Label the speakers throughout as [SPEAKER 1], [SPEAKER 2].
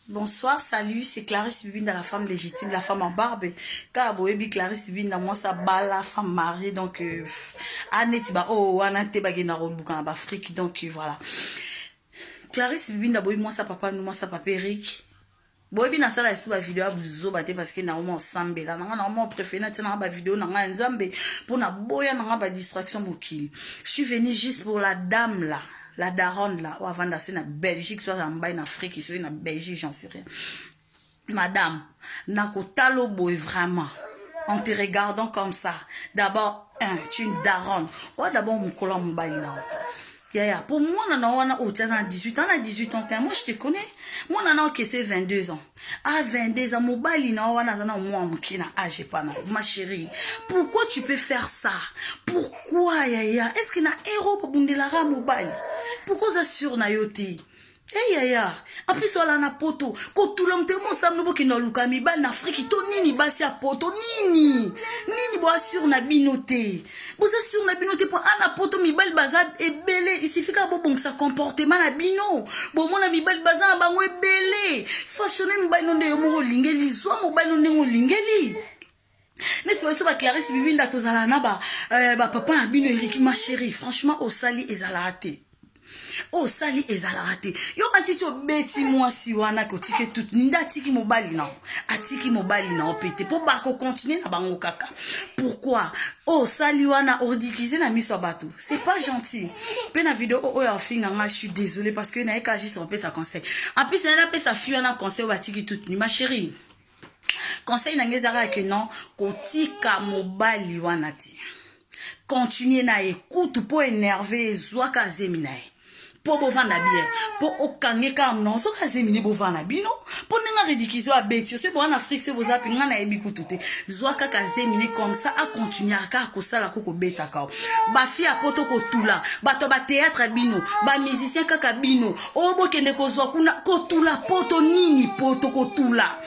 [SPEAKER 1] Bonsoir, salut, c'est Clarisse Bibinda, la femme légitime, la femme en barbe. Car boyebi Clarisse Bibinda, moi ça bala, femme mariée, donc euh, aneti ba oh wana te bagenda koluka na Afrique, donc euh, voilà. Clarisse Bibinda boyebi moi ça papa, moi ça papa Eric. Boyebi nasala lisusu ba video ya buzoba te parce que naoma osambela na nga naoma préféré natia nanga ba video na nga ya Nzambe mpo na boya na nga ba distraction mokili. Je suis venue juste pour la dame là. La daronne là, oyo avanda soki na Belgique, soit na mbai na Afrique, soki na Belgique, j'en sais rien. Madame, nakotala boye vraiment. En te regardant comme ça, d'abord, un, tu es une daronne. Oyo d'abord mokolo ya mobali na yo. Yaya, pour mwana na wana oyo tia aza na 18 ans, na 18 ans te, moi je te connais. Mwana na okese 22 ans. A 22 ans, mobali na wana aza na mwa moke na âge epa na ma chérie. Pourquoi tu peux faire ça? Pourquoi yaya? Est-ce que na Europe babundelaka mobali? Pourquoi oza sûr na yo te? Hey yaya, en plus wala na poto, kotula moto mosala bokende oluka mibali na Afrique to nini basi ya poto nini? Nini bo assure na bino te? Boza sûr na bino te po ana poto mibali baza ebele, il suffit kaka bobongisa comportement na bino. Bomona mibali baza na bango ebele. Façonner mobali no nde yo moko olingeli, zwa mobali no ndenge olingeli. Neti biso ba Clarisse Bibinda tozala na ba euh, ba papa na bino Eric ma chérie, franchement osali ezalaka te. Osali ezalaka te. Yo antiti obeti mwasi wana kotike tout nde atiki mobali na atiki mobali na yo pe te mpo bakokontinue na bango kaka. Pourquoi osali wana oridiculize na miso ya bato? C'est pas gentil. Mpe na video oyo afinga nga, je suis désolée parce que nayeka juste kopesa conseil. En plus naye napesa fille wana conseil oyo batiki toute nu. Ma chérie, conseil na ngai ezalaka ke non, kotika mobali wana te, continue na ye kutu mpo énerve, ezwaka zemi na ye mpo bovanda bien, mpo okange kaka monoko soki azemi nde bovanda bino mpo ndenge aridikizo abeti yo soki boza na Afrique, soki boza mpe ngai nayebi kutu te, zwa kaka zemi ne comme ça akontinue kaka kosala ko kobetaka bafi ya poto, kotula bato ya bateatre bino bamusicien kaka bino oyo bokende kozwa kuna kotula poto nini poto kotula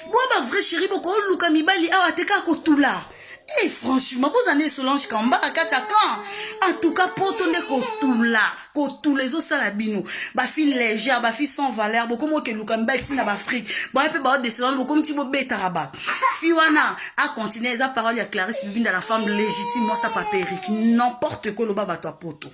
[SPEAKER 1] bwa ba vrai chéri bokoluka mibali awa te kaka kotula. Eh, franchement boza nde Solange Kamba kati ya camp. En tout cas poto nde kotula kotula ezosala bino bafille légère, bafille sans valeur. Bokomi okeluka mibali ntina baafrike boya mpe baodescendre, bokomi ti bobetaka bato. Fi wana acontinue, eza parole ya Clarisse Bibinda, la femme légitime, mwasa papa Eric. N'importe quoi loba bato ya poto.